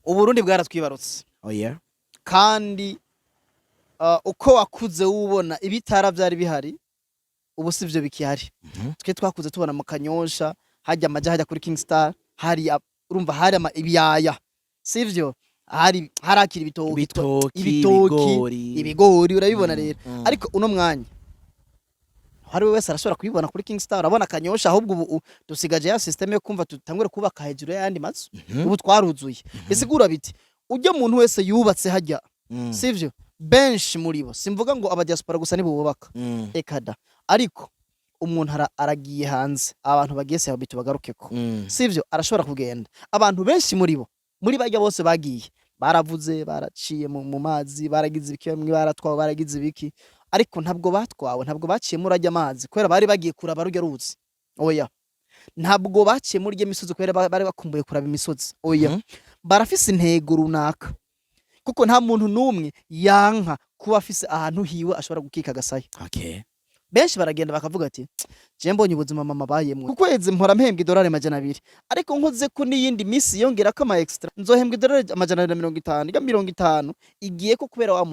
Uburundi bwaratwibarutse. Oh yeah. Kandi uko wakuze wubona ibitara vyari bihari, ubu sivyo bikihari. Twe twakuze tubona mu Kanyosha hajya amaja hajya kuri King Star, hari urumva hari ama ibiyaya, sivyo? Hari harakira ibitoki. Ibitoki. Ibitoki, ibigori. Ibigori, urabibona. Rero ariko uno mwanya hari wese arashobora kubibona kuri King Star, urabona Kanyosha. Ahubwo ubu dusigaje ya system yo kumva tutangure kubaka hejuru y'ayandi mazu. Ubu twaruzuye. Bisigura biti ujya muntu wese yubatse hajya, sivyo? Benshi muri bo, simvuga ngo aba diaspora gusa nibo bubaka, ekada, ariko umuntu aragiye hanze, abantu bagiye se bitu bagarukeko, sivyo? Arashobora kugenda. Abantu benshi muri bo, muri barya bose bagiye baravuze, baraciye mu mazi, baragize ibiki, bamwe baratwawe, baragize ibiki, ariko ntabwo batwawe, ntabwo baciye muri ajya amazi kubera bari bagiye kuraba rujya ruzi, oya. Ntabwo baciye muri irya misozi kubera bari bakumbuye kuraba imisozi, oya. Barafise intego runaka, kuko nta muntu n'umwe yanka kuba afise ahantu hiwe ashobora gukika agasaya. Benshi baragenda bakavuga ati: "Je mbonye ubuzima mama bayemwo, ku kwezi mpora mpembwa idolari 200, ariko nkoze ko n'iyindi misi yongerako ama extra, nzohembwa idolari 250." Irya 50 igiye ko kubera wa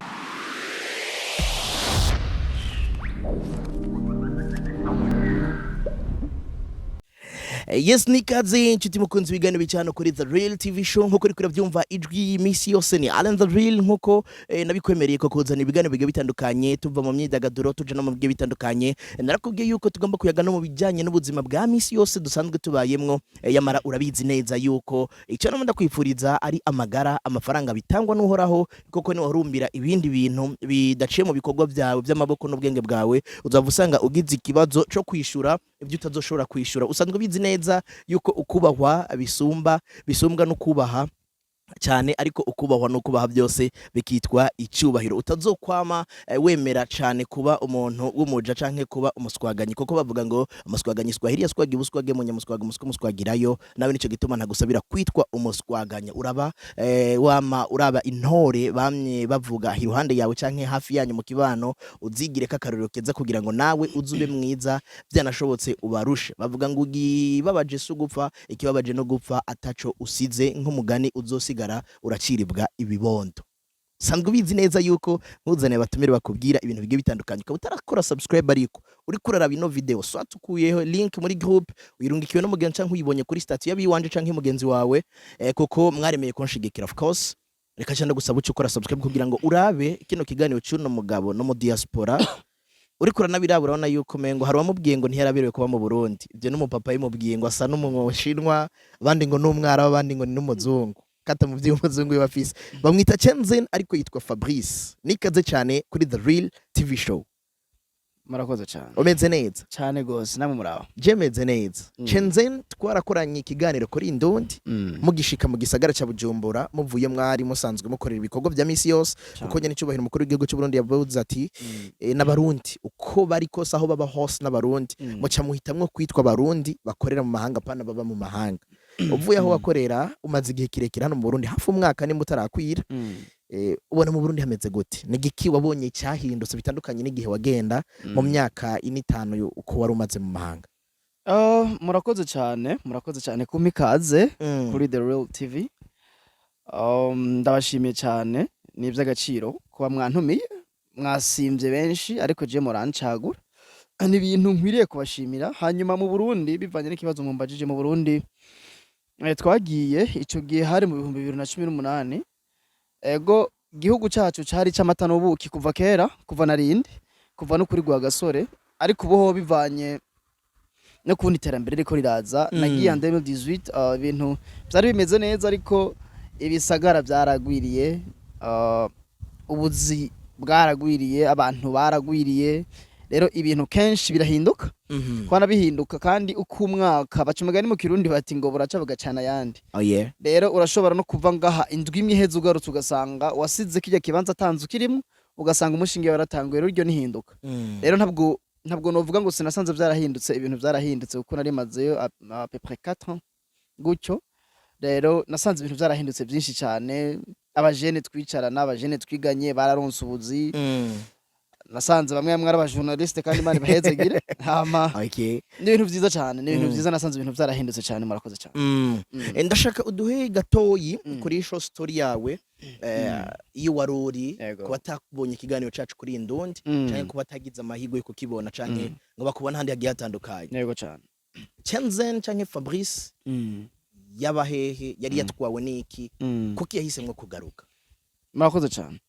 Yes, nikaze inshuti mukunzi w'ibiganiro bicano kuri The Real TV Show. Nkuko uriko urabyumva, ijwi y'imisi yose ni Alan The Real. Nkuko nabikwemereye ko kuzana ibiganiro bigiye bitandukanye, tuva mu myidagaduro tuja no mu bigiye bitandukanye. Narakubwiye yuko tugomba kuyaga no mu bijyanye n'ubuzima bwa misi yose dusanzwe tubayemwo. Yamara urabizi neza yuko icyo nama ndakwifuriza ari amagara, amafaranga bitangwa n'Uhoraho, kuko ni warumbira ibindi bintu bidaciye mu bikorwa byawe by'amaboko n'ubwenge bwawe, uzava usanga ugize ikibazo cyo kwishura ibyo utazoshobora kwishura. Usanzwe ubizi neza yuko ukubahwa bisumba bisumbwa no kubaha cyane, ariko ukubahwa no kubaha byose bikitwa icyubahiro. Utazokwama wemera cyane kuba umuntu w'umuja canke kuba umuswaganyi, kuko bavuga ngo umuswaganyi Swahili yaswaga ubuswage mu nyamuswaga umuswa umuswagirayo nawe. Nico gituma ntagusabira kwitwa umuswaganya. Uraba wama uraba intore bamye bavuga iruhande yawe canke hafi yanyu mu kibano, uzigire kakarorero keza kugira ngo nawe uzube mwiza, byanashobotse ubarushe. Bavuga ngo ikibabaje si ugupfa, ikibabaje no gupfa ataco usize nk'umugani, uzosigara uraciribwa ibibondo. Sanzwe ubizi neza yuko nkuzaniye abatumire bakubwira ibintu bigiye bitandukanye. Ukaba utarakora subscribe ariko uriko uraraba ino video, soit ukuyeho link muri group uyirungikiwe n'umugenzi canke uyibonye kuri statut y'abiwanje canke mugenzi wawe, kuko mwaremeye kunshigikira, of course. Reka cyane gusaba uce ukora subscribe kugira ngo urabe kino kiganiro cy'uno mugabo no mu diaspora. Uriko uranabiraba, urabona yuko mengo hari uwamubwiye ngo ntiyaraberewe kuba mu Burundi. Ibyo n'umupapa yimubwiye ngo asa n'umushinwa, abandi ngo n'umwarabu, abandi ngo ni n'umuzungu, kata mu by'umuzungu we bafise. Bamwita Chenzen ariko yitwa Fabrice. Nikaze cyane kuri The Real TV Show. Murakoze cyane. Umeze neza? Cyane gose, namwe muraho? Je meze neza. Chenzen, twarakoranye ikiganiro kuri Indundi mugishika mu gisagara ca Bujumbura, muvuye mwari musanzwe mukorera ibikorwa vya misi yose, kuko nyene icubahiro umukuru w'igihugu cy'u Burundi yavuze ati n'abarundi uko bari kose, aho baba hose n'abarundi, muca muhitamwo kwitwa abarundi bakorera mu mahanga, pana baba mu mahanga. Uvuye aho wakorera, umaze igihe kirekire hano mu Burundi, hafi umwaka nimba utarakwira. Ubona mu Burundi hameze gute? Ni igiki wabonye cyahindutse bitandukanye n'igihe wagenda mu myaka ine, itanu uko wari umaze mu mahanga? Murakoze cyane, murakoze cyane kumpa ikaze kuri The Real TV. Ndabashimiye cyane, ni iby'agaciro kuba mwantumiye. Mwasimbye benshi ariko je murancagura, ni ibintu nkwiriye kubashimira. Hanyuma mu Burundi, bivanye n'ikibazo mumbajije, mu Burundi twagiye ico gihe hari mu 2018. Ego, igihugu cacu cari c'amata n'ubuki kuva kera, kuva narindi, kuva no kuri Rwagasore, ariko ubu ho bivanye no kubona iterambere riko riraza. Nagiye en 2018, ibintu vyari bimeze neza, ariko ibisagara vyaragwiriye, ubuzi bwaragwiriye, abantu baragwiriye. Rero ibintu kenshi birahinduka, kwana bihinduka. Kandi uko umwaka, baca umugani mu Kirundi bati ngo buraca bugacana ayandi. Oh yeah. Rero urashobora no kuva ngaha indwi imwe iheze, ugarutse ugasanga wasize kirya kibanza atanze ukirimwo, ugasanga umushinge waratanguye. Rero iryo nihinduka. Rero ntabwo novuga ngo sinasanze vyarahindutse. Ibintu vyarahindutse kuko nari mazeyo à peu près 4 ans gutyo. Rero nasanze ibintu vyarahindutse vyinshi cyane. Abajene twicarana, abajene twiganye bararonse ubuzi. Nasanze bamwe bamwe ari abajournaliste, kandi Imana ibahezegire. Hama ni ibintu vyiza cyane, ni ibintu vyiza. Nasanze ibintu vyarahindutse cyane. Murakoze cyane. Ndashaka uduhe gatoyi kuri short story yawe, iyo wari uri, ku batakubonye ikiganiro cacu kuri Indundi, canke ku batagize amahirwe yo kukibona, canke ngo bakubona ahandi hagiye hatandukanye. Yego cyane. Chenzen canke Fabrice yaba hehe? Yari yatwawe n'iki? Kuki yahisemwo kugaruka? Murakoze cyane.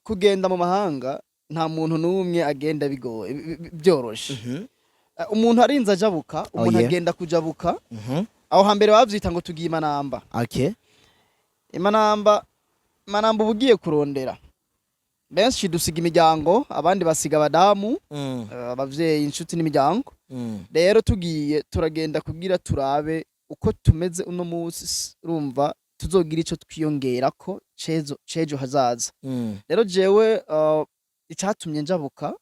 Kugenda mu mahanga, nta muntu n'umwe agenda bigoye, byoroshe. Umuntu arinze ajabuka, umuntu agenda kujabuka. Aho hambere bavyita ngo tugiye imanamba. Imanamba, imanamba uba ugiye kurondera. Benshi dusiga imiryango, abandi basiga abadamu, abavyeyi, inshuti n'imiryango. Rero tugiye, turagenda kugira turabe uko tumeze uno munsi, urumva tuzogira ico twiyongerako cejo hazaza. Rero jewe, icatumye njabuka,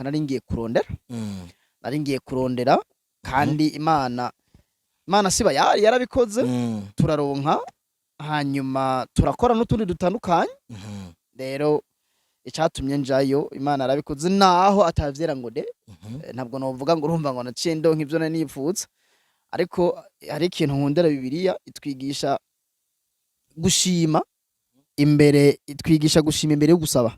nari ngiye kurondera. Nari ngiye kurondera, kandi Imana siba yari yarabikoze. Turaronka, hanyuma turakora n'utundi dutandukanye. Rero icatumye njayo, Imana yarabikoze, naho atavyera ngo de. Ntabwo novuga ngo urumva ngo naciye ndonka ivyo nari nipfuza, ariko hari ikintu nkundera. Bibiliya itwigisha gushima imbere, itwigisha gushima imbere yo gusaba.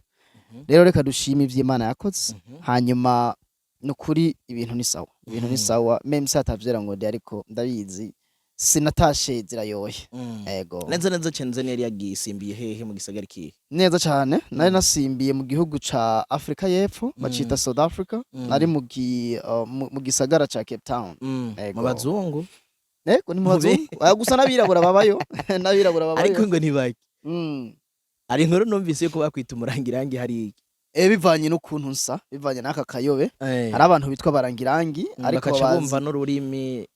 Rero reka dushime ivyo Imana yakoze. Hanyuma nukuri ibintu ni sawa, ibintu ni sawa, même si atavyera ngo de, ariko ndabizi sinatashe zirayoye. Ego. Neza neza, Chenzen yari yagisimbiye hehe, mu gisagara kihe? Neza cane, nari nasimbiye mu gihugu ca Afrika y'Epfo, bacita South Africa. Nari mu gisagara ca Cape Town. Ego. Mu bazungu? Ego, ni mu bazungu. Oya, gusa n'abirabura babayo, n'abirabura babayo. Ariko ngo ntibake. Hari inkuru numvise yuko bakwita umurangirangi hariya. Bivanye n'ukuntu nsa, bivanye n'aka kayobe, hari abantu bitwa barangirangi, ariko bakaca bazi bumva n'ururimi.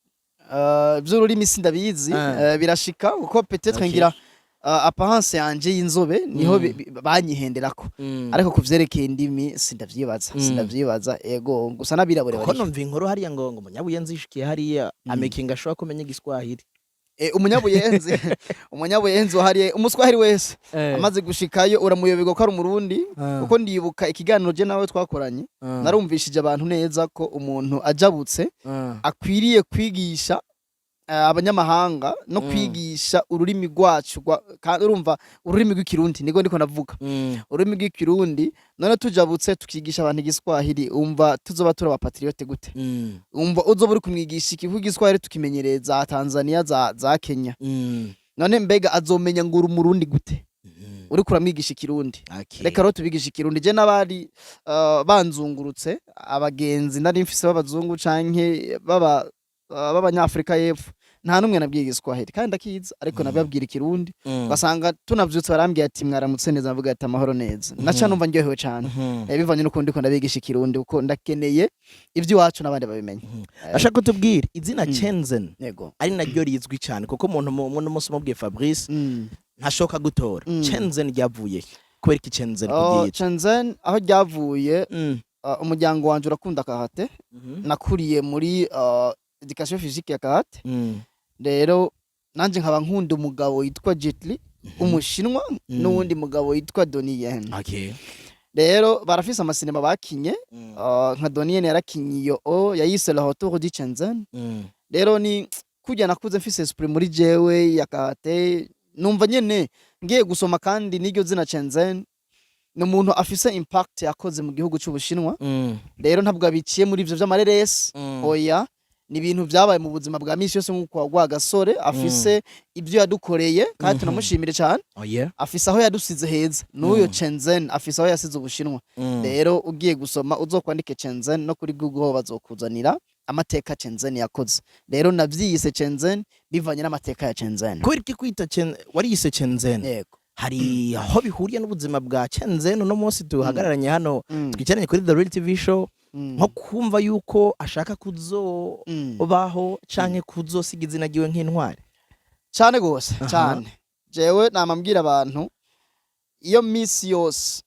Vy'ururimi sindabizi. Birashika kuko peut-être ngira apparence yanje y'inzobe niho banyihenderako, ariko kuvyerekeye indimi sindavyibaza. Sindavyibaza. Ego, gusa n'abirabure Kuko bariyo. numva inkuru hariya ngo umunyabuyenzi yishikiye hariya, amekinga ashobora kumenya igiswahili. Umunyabuyenzi wahariye, umuswahili wese amaze gushikayo uramuyoberwa ko ari Umurundi, kuko ndibuka ikiganiro je nawe twakoranye, narumvishije abantu neza ko umuntu ajabutse akwiriye kwigisha abanyamahanga no kwigisha ururimi rwacu, urumva ururimi rw'Ikirundi, niko ndiko ndavuga, ururimi rw'Ikirundi. None tujabutse tukigisha abantu Igiswahili, umva tuzoba turi abapatriote gute? Umva uzoba uri kumwigisha iki? Kuko Igiswahili tukimenyereye za Tanzania, za Kenya. None mbega azomenya ngo uri Umurundi gute uriko uramwigisha Ikirundi? Reka rero tubigisha Ikirundi. Je n'abari banzungurutse, abagenzi nari mfise b'abazungu canke baba b'abanyafrika y'Epfo, nta n'umwe nabwiye Igiswahili kandi ndakizi, ariko nababwira Ikirundi. Ugasanga tunavyutse barambwiye ati: "Mwaramutse neza", mvuga ati: "Amahoro neza". Naca numva ndyohewe cane, bivanye n'uko ndiko ndabigisha Ikirundi, kuko ndakeneye ivy'iwacu n'abandi babimenye. Ashaka kutubwira izina Chenzen, ari naryo rizwi cyane, kuko umuntu mu munsi umubwiye Fabrice ntashoka gutora. Chenzen ryavuye he? Kubera iki Chenzen Oh, kuryita? Shenzhen aho ryavuye, umuryango wanje urakunda karate. Nakuriye muri éducation physique ya karate. Rero nanje nkaba nkunda umugabo yitwa Jet Li, Umushinwa, n'uwundi mugabo yitwa Donnie Yen. Rero barafise amasinema bakinye. Nka Donnie Yen yarakinye iyo o yayise Le Retour du Shenzhen. Rero ni kurya nakuze mfise esprit muri jewe ya karate, numva nyene ngiye gusoma, kandi n'iryo zina Shenzhen ni umuntu afise impact yakoze mu gihugu c'Ubushinwa. Rero ntabwo abiciye muri ivyo vy'amareresi. Oya, ni ibintu vyabaye mu buzima bwa misi yose, nk'uko wa gasore afise ibyo yadukoreye kandi tunamushimire cyane. Afise aho yadusize heza, n'uyo Shenzhen afise aho yasize Ubushinwa. Rero ugiye gusoma, uzokwandike Shenzhen no kuri Google, bazokuzanira amateka Shenzhen yakoze. Rero navyiyise Shenzhen bivanye n'amateka ya Shenzhen. Kubera iki kwita wariyise Shenzhen? Yego. Hari aho bihuriye n'ubuzima bwa Shenzhen uno munsi duhagararanye hano, twicaranye kuri The Real TV Show, nko kumva yuko ashaka kuzobaho canke kuzosiga izina ryiwe nk'intwari? Cane gose. Cane. Jewe namambwira abantu iyo misi yose,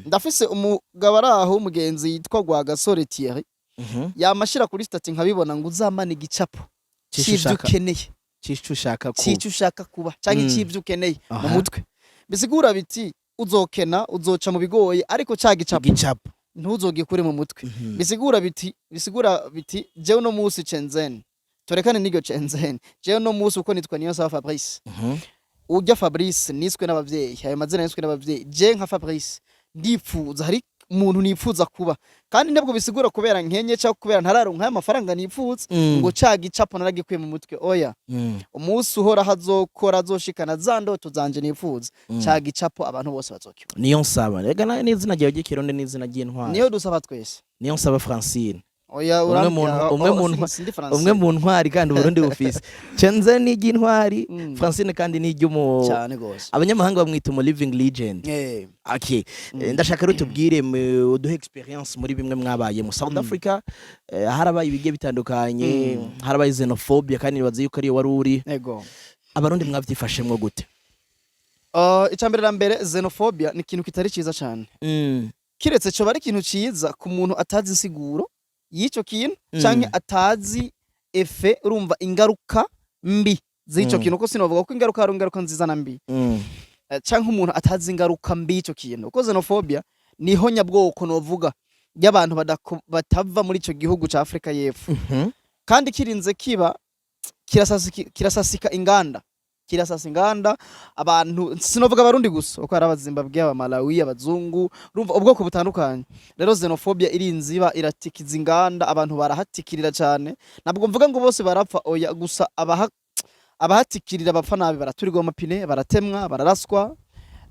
ndafise umugabo ari aho w'umugenzi yitwa Rwagasore Thierry, yamashira kuri statut nkabibona ngo uzamane igicapo C'ico c'ivyo ukeneye, c'ico ushaka kuba. c'icyo ushaka kuba canke c'ivyo ukeneye mu mutwe. Bisigura biti Uzokena, uzoca mu bigoye, ariko ca gicapo Igicapo. ntuzogikure mu mutwe. Bisigura biti jewe no musi Chenzen, turekane n'iryo Chenzen, jewe no musi uko nitwa Niyonsaba Fabrice, urya Fabrice niswe n'abavyeyi, ayo mazina niswe n'abavyeyi. Je nka Fabrice ndipfuza, hari umuntu nipfuza kuba, kandi ntabwo bisigura kubera nkenye cyangwa kubera ntararonka ayo mafaranga nipfuza ngo ca gicapo naragikuye mu mutwe. Oya. Umunsi uhoraho azokora, azoshikana za ndoto zanje nipfuza, ca gicapo abantu bose bazokibona. Niyo nsaba rega nawe n'izina ryawe ry'ikirundi n'izina ry'intwari. Niyo dusaba twese. Niyo nsaba Francine. Oya. Umwe umwe Sindi Francine. Umwe mu ntwari kandi Uburundi bufise. Chenze ni iry'intwari, Francine kandi ni iry'umu Cyane gose. Abanyamahanga bamwita umu living legend. Okay. Ndashaka rero tubwire, uduhe experience muri bimwe mwabaye mu South Africa. Harabaye ibigiye bitandukanye, harabaye xenophobia, kandi nibaza yuko ariyo wari uri. Ego. Abarundi mwavyifashemwo gute? Icambere na mbere, xenophobia ni ikintu kitari ciza cyane, kiretse coba ari ikintu ciza ku muntu atazi insiguro y'ico kintu canke atazi effet, urumva, ingaruka mbi z'ico kintu, kuko sinovuga ko ingaruka hari ingaruka nziza na mbi. Canke umuntu atazi ingaruka mbi y'ico kintu, kuko xenophobia niho nyabwoko novuga y'abantu batava muri ico gihugu ca Afrika y'Epfo. Kandi kirinze kiba kirasasika inganda, kirasasa inganda. Abantu, sinovuga Abarundi gusa, kuko hari Abazimbabwe, Abamalawi, Abazungu, urumva, ubwoko butandukanye. Rero xenophobia irinze iba iratikiza inganda, abantu barahatikirira cyane. Ntabwo mvuga ngo bose barapfa, oya, gusa abahatikirira bapfa nabi, baraturirwa amapine, baratemwa, bararaswa.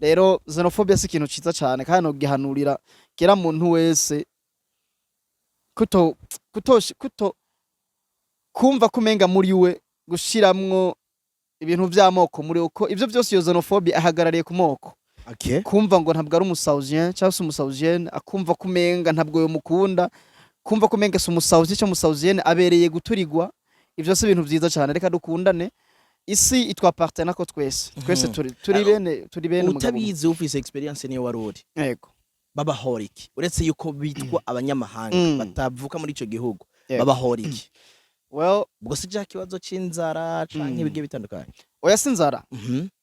Rero xenophobia si ikintu ciza cyane, kandi nogihanurira kera muntu wese kuto kumva kumenga muri we gushiramwo ibintu vy'amoko muri uko ivyo vyose. Iyo xenophobia ahagarariye ku moko. Kumva ngo ntabwo ari umusauzien cyangwa se umusauzienne, akumva kumenga ntabwo yomukunda, kumva kumenga si umusauzien cyangwa umusauzienne, abereye guturigwa, ivyo si ibintu vyiza cyane. Reka dukundane, isi itwappartena ko twese, twese turi bene umugabo umwe. Utabizi, ufise experience niyo wari uri, Yego. babahora iki, uretse yuko bitwa abanyamahanga batavuka muri ico gihugu? Babahora iki? Well, Ubwo si cya kibazo c'inzara canke ibigiye bitandukanye? Oya, si inzara.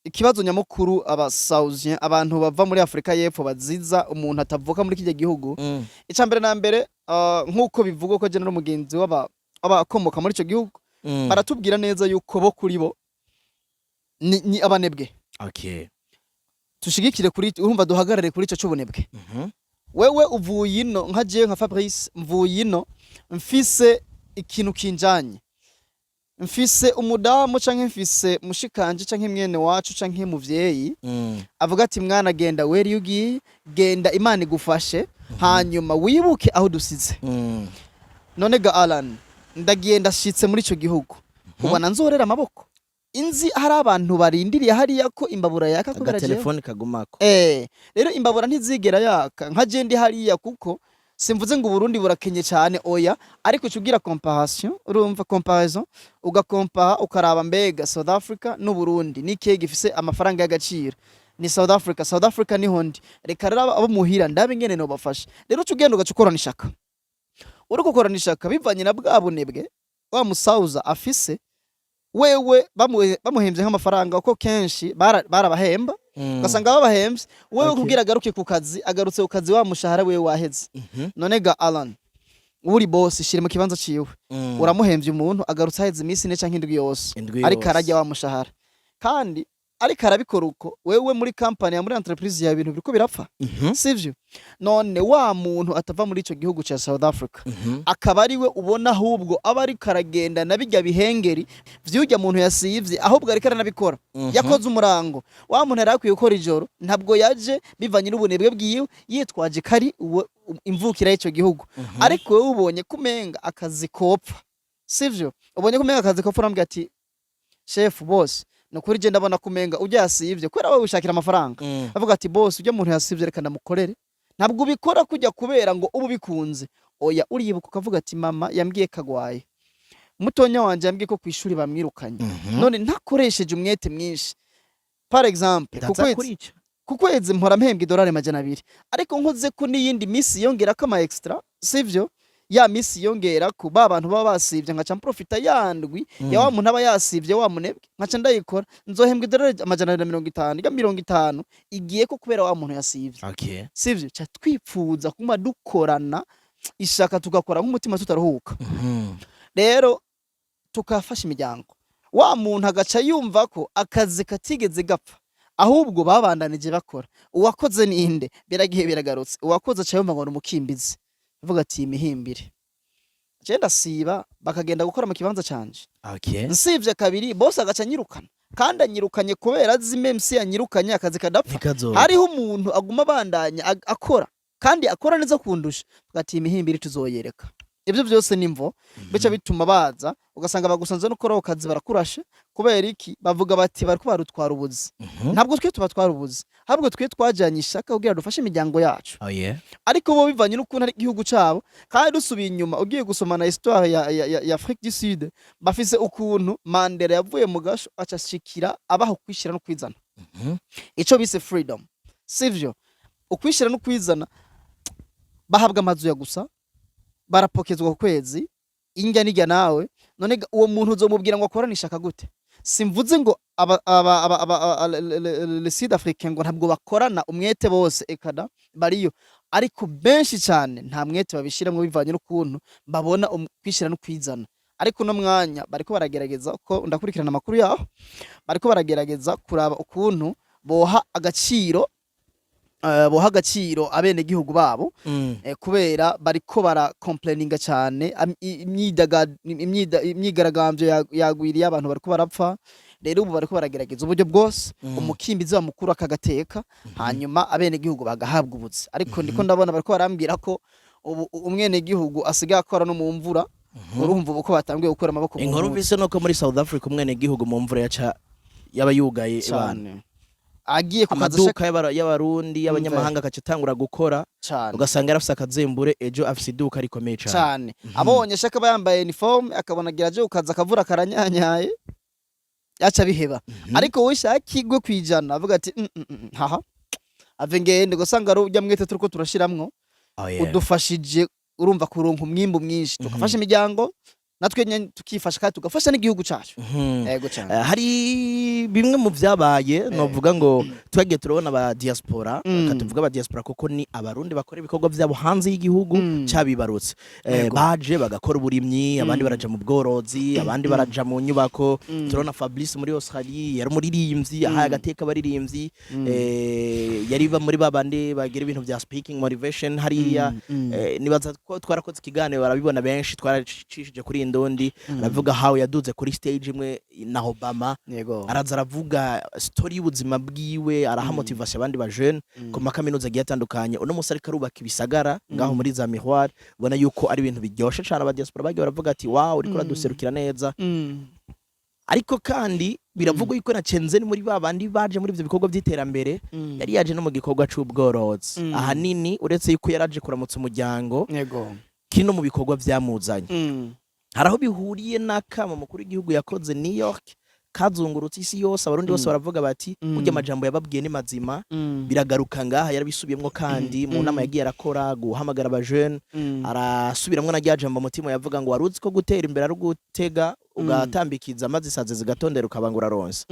Ikibazo nyamukuru abasauzien, abantu bava muri Afurika y'Epfo, baziza umuntu atavuka muri kijya gihugu, icya mbere na mbere, nk'uko bivugwa ko general mugenzi w'abakomoka muri ico gihugu, baratubwira neza yuko bo kuri bo ni abanebwe. Tushigikire kuri, urumva, duhagarare kuri ico c'ubunebwe. Wewe uvuye ino, nka jewe nka Fabrice mvuye ino mfise ikintu kinjanye, mfise umudamu canke mfise mushikanje canke mwene wacu canke muvyeyi, avuga ati: "Mwana, genda wera, iyo ugiye genda, Imana igufashe, hanyuma wibuke aho dusize." None ga Alan, ndagiye, ndashitse muri ico gihugu, ubona nzorera amaboko inzi hari abantu barindiriye hariya ko imbabura yaka kubera jewe? Agatelefone kagumako. Rero imbabura ntizigera yaka nka je ndi hariya, kuko simvuze ngo Uburundi burakenye cyane, oya, ariko uca ugira comparaison, urumva, comparaison, ugakompara, ukaraba mbega South Africa n'Uburundi ni ikihe gifise amafaranga y'agaciro? Ni South Africa. South Africa niho ndi, reka rero abo muhira ndabe ingene nobafasha. Rero uca ugenda ugaca ukorana ishaka, uriko ukorana ishaka bivanye na bwa bunebwe wa musauza afise. Wewe bamuhemvye nk'amafaranga, kuko kenshi barabahemba, ugasanga babahemvye, wewe kugira agaruke ku kazi, agarutse ku kazi wa mushahara wewe waheze. None ga Alan, uri boss, shira mu kibanza ciwe. Uramuhemvye umuntu, agarutse aheze iminsi 4 canke 7 yose, Indwi ariko yose. ararya wa mushahara, kandi ariko arabikora uko. Wewe muri company ya, muri entreprise yawe, ibintu biriko birapfa, sivyo? None wa muntu atava muri ico gihugu ca South Africa, akaba ari we ubona ahubwo aba ariko aragenda na bijya bihengeri vy'urya muntu yasivye, ahubwo ariko aranabikora, yakoze umurango, wa muntu yari akwiye gukora ijoro ntabwo yaje bivanye n'ubunebwe bwiwe, yitwaje ko ari imvukira y'ico gihugu. Ariko wowe ubonye kumenga akazi kopfa, sivyo? Ubonye kumenga akazi kopfa, urambwira ati: "Chef, boss, ni ukuri je ndabona kumenga ujya yasivye," kubera wowe wishakira amafaranga. Avuga ati: "Boss, ujya muntu yasivye, reka ndamukorere." Ntabwo ubikora kujya kubera ngo ubu bikunze, oya. Uribuka ukavuga ati: "Mama yambwiye kagwaye, mutonya wanje yambwiye ko kwishuri bamwirukanye, none ntakoresheje umwete mwinshi, par exemple ku Ndaza kwezi, kurica." ku kwezi mpora mpembwa idolari 200, ariko nkoze ko n'iyindi misi yongerako ama extra, sivyo? Ya misi yongera ku ba bantu baba basivye, nkaca mprofita yandwi ya wa muntu aba yasivye, wa munebwe, nkaca ndayikora. Nzohembwa idolari 250, ya 50 igiye ko kubera wa muntu yasivye. Sivyo? Ca twipfuza kuma dukorana ishaka, tugakora nk'umutima tutaruhuka. Rero tukafasha imiryango, wa muntu agaca yumva ko akazi katigeze gapfa, ahubwo babandanije bakora. Uwakoze ninde? Biragihe biragarutse. Uwakoze aca yumva ngo ni umukimbizi, avuga ati: "Imihimbire je ndasiba, bakagenda gukora mu kibanza canje." Nsivye kabiri, bose agaca anyirukana, kandi anyirukanye kubera azi même si yanyirukanye akazi kadapfa. Ntikazoba. Hariho umuntu aguma abandanya akora, kandi akora neza kundusha, ati: "Imihimbire tuzoyereka." Ibyo byose nimvo bica bituma baza, ugasanga bagusanze no gukora ako kazi, barakurashe. Kubera iki? Bavuga bati bariko barutwara ubuzi. Ntabwo twe tubatwara ubuzi, ahubwo twe twajanye ishaka kugira dufashe imiryango yacu. Ariko bo bivanye n'ukuntu ari igihugu cabo, kandi dusubiye inyuma ugiye gusoma na histoire ya Afrique du Sud, bafise ukuntu Mandela yavuye mu gasho, aca ashikira abaho kwishira no kwizana, ico bise freedom, sivyo? Ukwishira no kwizana, bahabwa amazu ya gusa, barapokezwa ku kwezi, indya n'ijya nawe. None uwo muntu uzomubwira ngo akorane ishaka gute? Simvuze ngo aba les sud africain ngo ntabwo bakorana umwete bose, ekada bariyo, ariko benshi cyane nta mwete babishiramwo, bivanye n'ukuntu babona kwishira no kwizana. Ariko uno mwanya bariko baragerageza, ko ndakurikirana amakuru yaho, bariko baragerageza kuraba ukuntu boha agaciro abenegihugu babo, kubera bariko bara complaininga cyane, imyigaragambyo yagwiriye, abantu bariko barapfa. Rero ubu bariko baragerageza uburyo bwose umukimbizi wa mukuru akagateka, hanyuma abenegihugu bagahabwa ubuzi. Ariko ndiko ndabona bariko barambwira ko ubu umwenegihugu asigaye akora no mu mvura. Urumva ubu ko batanguye gukura amaboko mu Inkuru mpuzu. mvise nuko muri South Africa umwenegihugu mu mvura yaca yaba yugaye ibana. Cane, agiye ku kazi. Amaduka y'abarundi, y'abanyamahanga agaca atangura gukora. Cane. Ugasanga yarafise akazembure, ejo afise iduka rikomeye cane. Cane. Abonye ashaka aba yambaye uniforme, akabona agira aje kukazi, akavura karanyanyaye, yaca biheba. Ariko wowe ishaka igwe kwijana, avuga ati: Haha ave ngende." Gusanga ari urya mwete turiko turashiramwo udufashije, urumva, kuronka umwimbu mwinshi, tugafasha imiryango, natwe nyene tukifasha, kandi tugafasha n'igihugu cacu. Yego cane. Hari bimwe mu vyabaye, novuga ngo twagiye turabona aba diaspora, reka tuvuge aba diaspora kuko ni abarundi bakora ibikorwa vyabo hanze y'igihugu cabibarutse. Baje bagakora uburimyi, abandi baraja mu bworozi, abandi baraja mu nyubako. Turabona Fabrice muri Australie, yari umuririmbyi, ahaye agateka abaririmbyi, yari muri babandi bagira ibintu vya speaking motivation hariya. Nibaza ko twarakoze ikiganiro barabibona benshi, twaracishije kuri Ndondi, aravuga how yaduze kuri stage imwe na Obama. Araza aravuga story y'ubuzima bwiwe, araha motivation abandi ba jeune ku makaminuza agiye atandukanye. Uno munsi ariko arubaka ibisagara ngaho muri za Miroir, ubona yuko ari ibintu biryoshe cane. Aba diaspora bagiye baravuga ati: "Wow, uriko uraduserukira neza." Ariko kandi biravugwa yuko na Cenzeni muri ba bandi baje muri ivyo bikorwa vy'iterambere, yari yaje no mu gikorwa c'ubworozi. Ahanini uretse yuko yaraje kuramutsa umuryango, kiri no mu bikorwa vyamuzanye. Hari aho bihuriye n'akamo mukuru w'igihugu yakoze New York, kazungurutse isi yose, abarundi bose baravuga bati: "Burya amajambo yababwiye ni mazima." Biragaruka ngaha, yarabisubiyemwo kandi mu nama yagiye arakora guhamagara abajene, arasubiramwo na rya jambo mutima yavuga ngo: "Wari uzi ko gutera imbere ari ugutega, ugatambikiza, maze isazi zigatondera, ukaba ngo uraronse."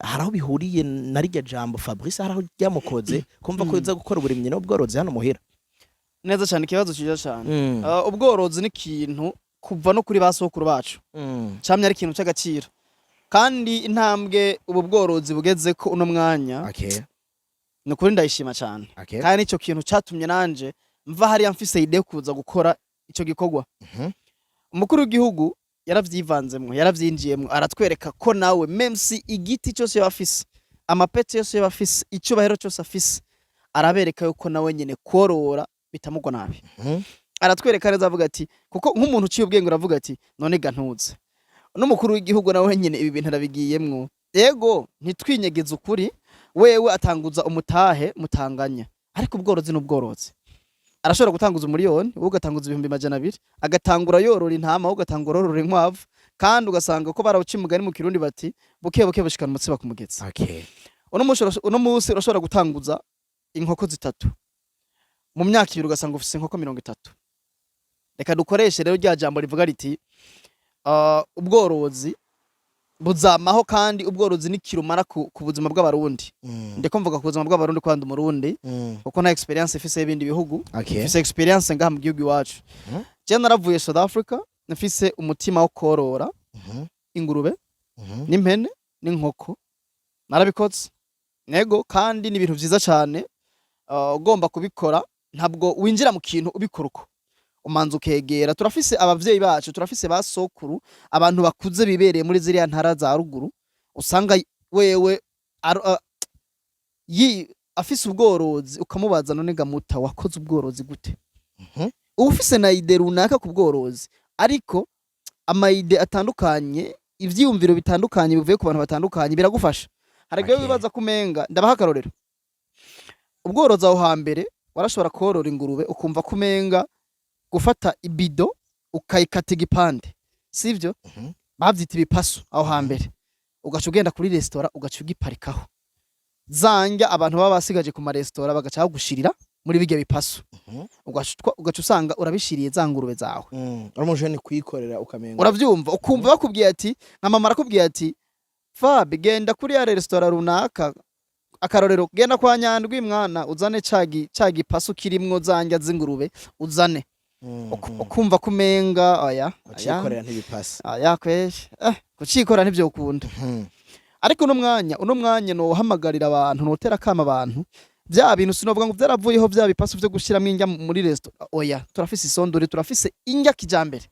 Hari aho bihuriye na rirya jambo Fabrice? Hari aho ryamukoze kumva ko yoza gukora uburimyi n'ubworozi hano muhira? Neza cyane, ikibazo cyiza cyane. Ubworozi ni ikintu kuva no kuri ba sokuru bacu camye ari ikintu cy'agaciro, kandi intambwe ubu bworozi bugeze ko uno mwanya, ni ukuri ndayishima cyane. Kandi nicyo kintu catumye nanje mva hariya mfise idée yo kuza gukora ico gikorwa. Umukuru w'igihugu yaravyivanzemwo, yaravyinjiyemwo, aratwereka ko nawe, même si igiti cyose yaba afise, amapeti yose yaba afise, icyubahiro cyose afise, arabereka yuko nawe nyene korora bitamugwa nabi. Aratwereka neza, avuga ati, kuko nk'umuntu uciye ubwenge uravuga ati: "None ga ntuze n'umukuru w'igihugu nawe nyene ibi bintu arabigiyemwo?" Ego, ntitwinyegeze ukuri, wewe atanguza umutahe mutanganya, ariko ubworozi n'ubworozi. Arashobora gutanguza umuriyoni, wowe ugatanguza 200,000, agatangura yorora intama, wowe ugatangura yorora inkwavu, kandi ugasanga ko barawuca umugani mu Kirundi bati: "Buke buke bushikana umutsiba ku mugezi." Uno munsi urashobora gutanguza inkoko zitatu, mu myaka 2 ugasanga ufise inkoko 30. Reka dukoreshe rero rya jambo rivuga riti ubworozi buzamaho, kandi ubworozi ni kirumara ku buzima bw'Abarundi. Ndiko mvuga ku buzima bw'Abarundi kwanda Umurundi, kuko nta experience ifise y'ibindi bihugu, mfise experience ngaha mu gihugu iwacu. Je naravuye South Africa mfise umutima wo korora ingurube n'impene n'inkoko. Narabikoze nego, kandi ni ibintu vyiza cane. Ugomba kubikora, ntabwo winjira mu kintu ubikora uko, umanza ukegera. Turafise abavyeyi bacu, turafise ba sokuru, abantu bakuze bibereye muri ziriya ntara za ruguru, usanga wewe afise ubworozi, ukamubaza: "None gamuta, wakoze ubworozi gute?" Uba ufise na idée runaka ku bworozi, ariko ama idées atandukanye, ivyiyumviro bitandukanye bivuye ku bantu batandukanye biragufasha. Hari igihe wibaza ko umenga, ndabaha akarorero, ubworozi aho hambere warashobora korora ingurube, ukumva ko umenga gufata ibido ukayikata igipande, sivyo? Bavyita ibipasu aho hambere. Ugaca ugenda kuri resitora, ugaca ugiparikaho zanja abantu baba basigaje ku maresitora, bagaca bagushirira muri birya bipasu. Ugaca usanga urabishiriye za ngurube zawe. Uri umujene kuyikorera ukamenga. Uravyumva, ukumva bakubwiye ati, nka mama arakubwiye ati: "Fabi, genda kuri ya resitora runaka, akarorero genda kwa Nyandwi mwana, uzane ca gipasu kirimwo zanja z'ingurube, uzane." Ukumva kumenga oya oya. Ucikorera ntibipasa. Oya kweshe, kucikora ntivyokunda. Ariko uno mwanya nohamagarira abantu, notera kama abantu, bya bintu sinovuga ngo vyaravuyeho, bya bipasu vyo gushiramwo indya muri resitora, oya. Turafise isonduri, turafise indya kijambere